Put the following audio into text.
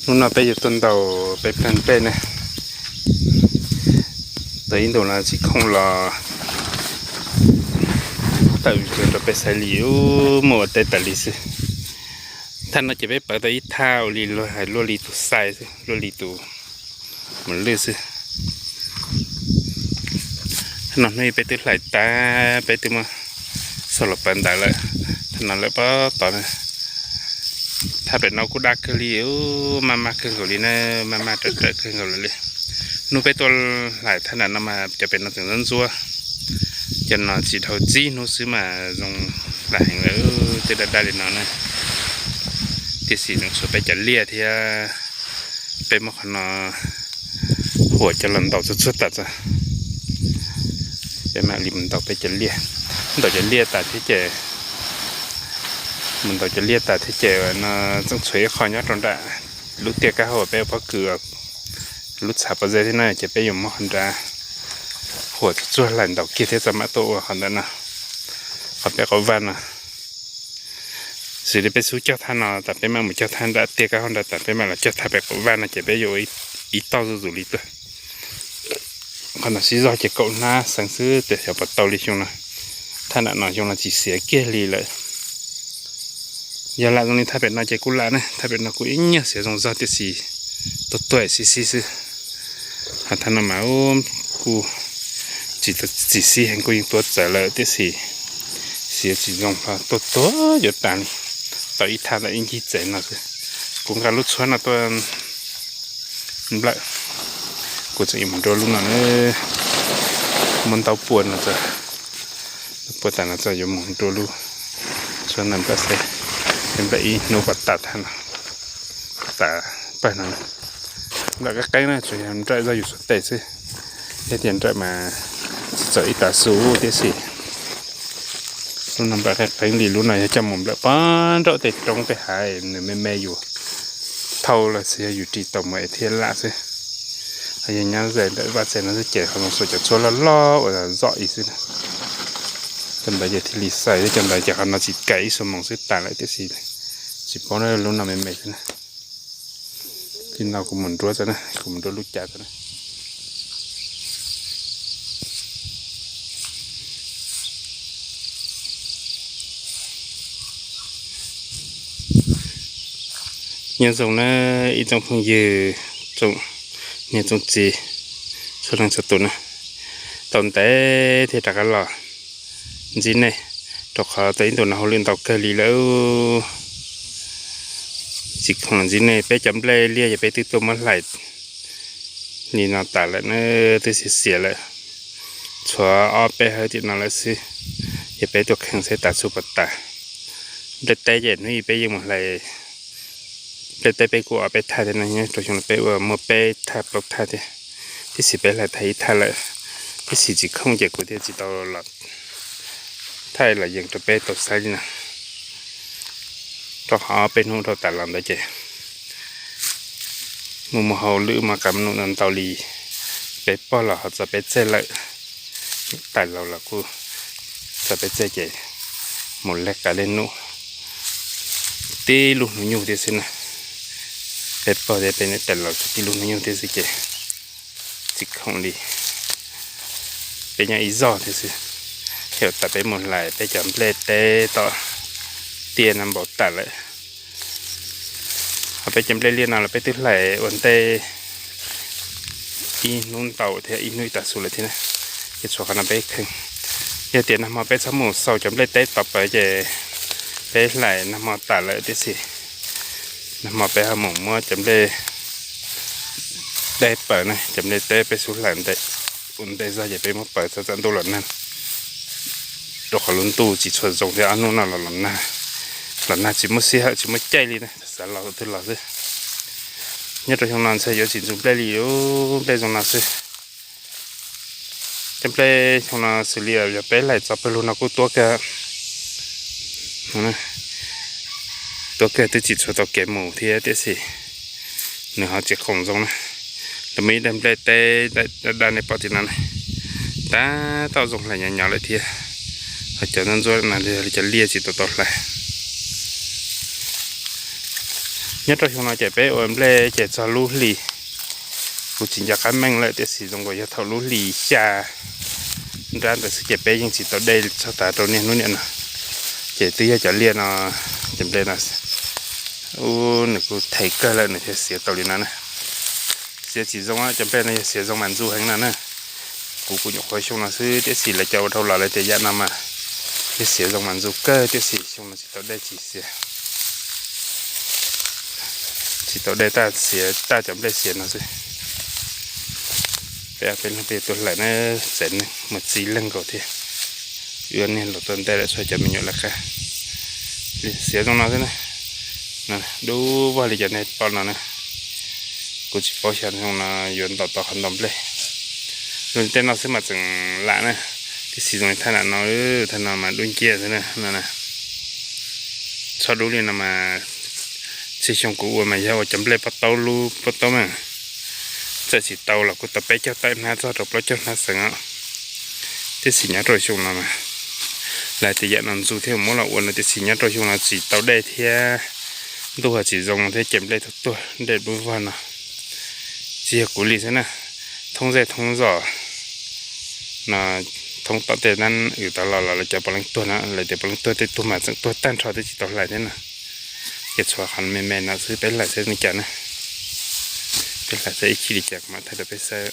Hnub no peb yuav tuaj ntaus peb plag nplej ne. Tau ib ntus no tsis khoom los tawm rau peb xaiv li, muaj ua teb tas li xwb. Thaj no ces peb pawv tau ib thaj ua li luag hais luaj li tus xais xwb, luaj li tus mus lwj xwb. Thaj no hnub ib peb twb hlais tas, peb twb muab xauj los pawv ntawd lawm. Thaj no lawm pob tod na. Thaj pem no kuj daj kawg li, maj maj kawg nkaus li na, maj maj rawm rawm kawg nkaus li. Hnub peb tuaj hlais thaj nram no mas cov pem no tseem ntxuab ntxuab. Cov no tsis dhau txib hnub xwb mas zoo hlais heev lawm, twb daj daj li no na. Tiam sis tseem tshuav peb cov liaj thiab, peb muab qhov no huam coj los ntaus txhua txhua tas tso. Peb mam li mus ntaus peb cov liaj, ntaus cov liaj tas thiab ces, mus ntaus cov liaj tas thiab ces no tseem tshuav ib qho nyob rau nram lub tiaj kab hauv peb ua pob kws, lub txhav pob zeb thiab na, ces peb yuav muab qhov nrad huam txhua txhua hlais ntaus kiag thiab txog mam tuaj ua qhov ntawd no, qhov peb qhov vaj no. Xws li peb xub cog thaj no tas peb mam mus cog thaj nram tiaj kab hauv nrad tas peb mam los cog thaj pem qaum vaj no ces peb yuav ib toj zuj zus li tuaj. Qhov no sib zog ces kaum hnab xeev xwb, tias xyov puas tau li xyoo no. Thaj nram no xyoo no tsis xiav kiag li lawm. Yog lam zoo li thaj pem no ces kuj lam ne, thaj pem no kuj ib nyuag xiav zoo zog tiam sis tuaj tuaj xib xib xwb. Ho thaj no mas kuj tsis txim xib heev, kuj yeej tuav txawv lawm tiam sis xiav tsis zoo, ho tuaj tuag yuav tas li. Tau ib thaj ntawm ib ncig tsev no xwb. Kuv nqa lub tshuab no tuaj nplawm. Kuv tseem yuav mus nrua lub no na, muab ntaub pua no tso, ntaub pua tas no tso yuav mus nrua lub tshuab no nplawm xwb. Nplawm ib hnub kom tas thaj no, tas pawg no. Nplawm qeeb qeeb na, tsuas yog nplawm zog yus suav tes xwb, thiab tias nplawm mas tsis txawm ib tav su tiam sis lub no nplawm qeeb qeeb li. Lub no yog coj mus nplawm pog nraum tej roob tej hav, nws me me yus thauj los xwb, yog yus ris tau mus es thiaj lam xwb. Ho yog nyob ze ntawm vaj tsev no xwb ces ho zoo xuas cov tshuab loj loj uas zom ib xwb na. Cov ntawd ces thiaj li xais, cov ntawd ces qhov no tsis kam ib xuab moos xwb tas lawm tiam sis tsis paub na, lub no me me xwb na. Li no kuv mus nruab tso na, kuv mus nruab lub cav tso na. Nyob zoo na ib tsoom phooj ywg, tsoom niam tsoom txiv, txhua leej txhua tus na, tau ntev thiab rov qab los ntsib nej, rau qhov tau ib ntus no hauj lwm ntau kawg li lawm. Tsis khoom los ntsib nej, peb cov nplej liaj yog peb twb tuaj muab hlais li no tas lawm na, twb xiav xiav lawm. Tshuav ob peb hawv tim no lawm xwb, yog peb tuaj kheej seb tas txhua puas tas. Nplej teb ces hnub ib peb yeej mus hlais nplej teb, peb kuj ob peb thaj thiab no, nyob rau xyoo no peb ua muaj peb thaj plaub thaj thiab, tiam sis peb hlais tag ib thaj lawm, tiam sis tsis khoom ces kuv thiaj tsis tau los thaij los yees rau peb tau saib li no. Rau qhov ob peb hnub dhau tas los ntawd ces mus mus hauj lwm mas qab num ntau li, peb pog los ho txog peb txej lawm, tais laus los kuj txog peb txej ces mus leg qav leg num tib lub hnub nyoog thiab xwb na. Peb pog thiab peb niam tais laus tib lub hnub nyoog thiab xwb ces tsis khoom li. Peb nyob ib zog thiab xwb, yog tas peb mus hlais peb cov nplej teb tom tiaj no npaum tas lawm. Ho peb cov nplej liaj no los peb twb hlais ua ntej ib hnub ntau thiab ib hnub ib tav su lawm thiab na, ces tshuav qhov no peb kheej. Yog tias nag hmo peb txhob mus xaus cov nplej teb tod pawv ces peb hlais nag hmo tas lawm tiam sis nag hmo peb ho mus muab cov nplej teb pawv na, cov nplej teb peb xub hlais ua ntej zog ces peb muab pawv txog tsaus ntuj los nag, rau qhov lub ntuj tsis tshua zoo thiab ob hnub no los los nag, los nag tsis muaj sij hawm tsis muaj caij li na, xav los twg los xwb. Nyob rau xyoo no ntshe yuav tsis ntxuav nplej li, nplej zoo no xwb. Cov nplej xyoo no xws li yog peb hlais txog pawg lug no kuj tuab kawg, tuab kawg twb tsis tshua tau kev mus thiab tiam sis nws ho tsis khoom zoo na. Lawv muaj ib daim nplej teb daj daj nej pom tim no na, tab tom zoo hlais nyob nyob lawm thiab. Ho cov ntsuab ntsuab no yog li cov liaj tsis tau tau hlais. Nyob rau xyoo no ces peb ua nplej ces txog lub hli, kuv tsis nco qab meej lawm tiam sis zoo nkaus yog thaum lub hli xya nrab ntawd xwb ces peb yeej tsis tau dej txog tas rau niaj hnub niam no. Ces twb yog cov liaj no, cov nplej no, ub, nws kuj them kawg lawm nws thiaj xiav tau li no na. Xiav tsis zoo, cov nplej no yog xiav zoo mas ntxu heev no na. Kuv kuj nyuam qhuav xyoo no xwb tiam sis lawv cov ua dhau los lawv tias yam no mas yog xiav zoo mas ntxu kawg tiam sis xyoo no tsis tau dej tsis xiav, tsis tau dej taj xiav, taj cov nplej xiav no xwb. Peb peb peb tuaj hlais na, txev neeg mus txi leeg nkaus thiab. Yuav niag luag tuaj ntej lawm txhua cov me nyuam lawv qab. Xiav zoo no xwb na. Dub vog li cov nej pom no na. Kuv tsis paub xyov zoo no yuav ntaus tau qhov ntau nplej. Zoo li tej no xwb mas tseem lam na, tiam sis zoo li thaj nam no, thaj no mas dub nciab xwb na no. Txhob dub li no mas txhia xyoo kuv ua mas yog ua cov nplej pob taub lub pob taub mas txawm tsis tau los kuj tau peb caug tawm hnab txog rau plaub caug hnab xeev os. Tiam sis nyob rau xyoo no mas lawv tias yam no ntxu thiab muab los ua no tiam sis nyob rau xyoo no tsis tau dej thiab ntuj tsis zoo thiab ces nplej tuag tuag dej dub vog no. Tsis yog kuv li xwb na, thoob zej thoob zos no, thoob tom tej dab ws tau los los lawv cov puav leej tuag no, lawv tias puav leej tuag tej tug mas tseem tuag tag nrho twb tsis tau hlais thiab no. Ces txhua qhov me me no xwb peb hlais saib li cas na. Peb hlais saib ib chim li cas kuv mam thaij rau peb saib.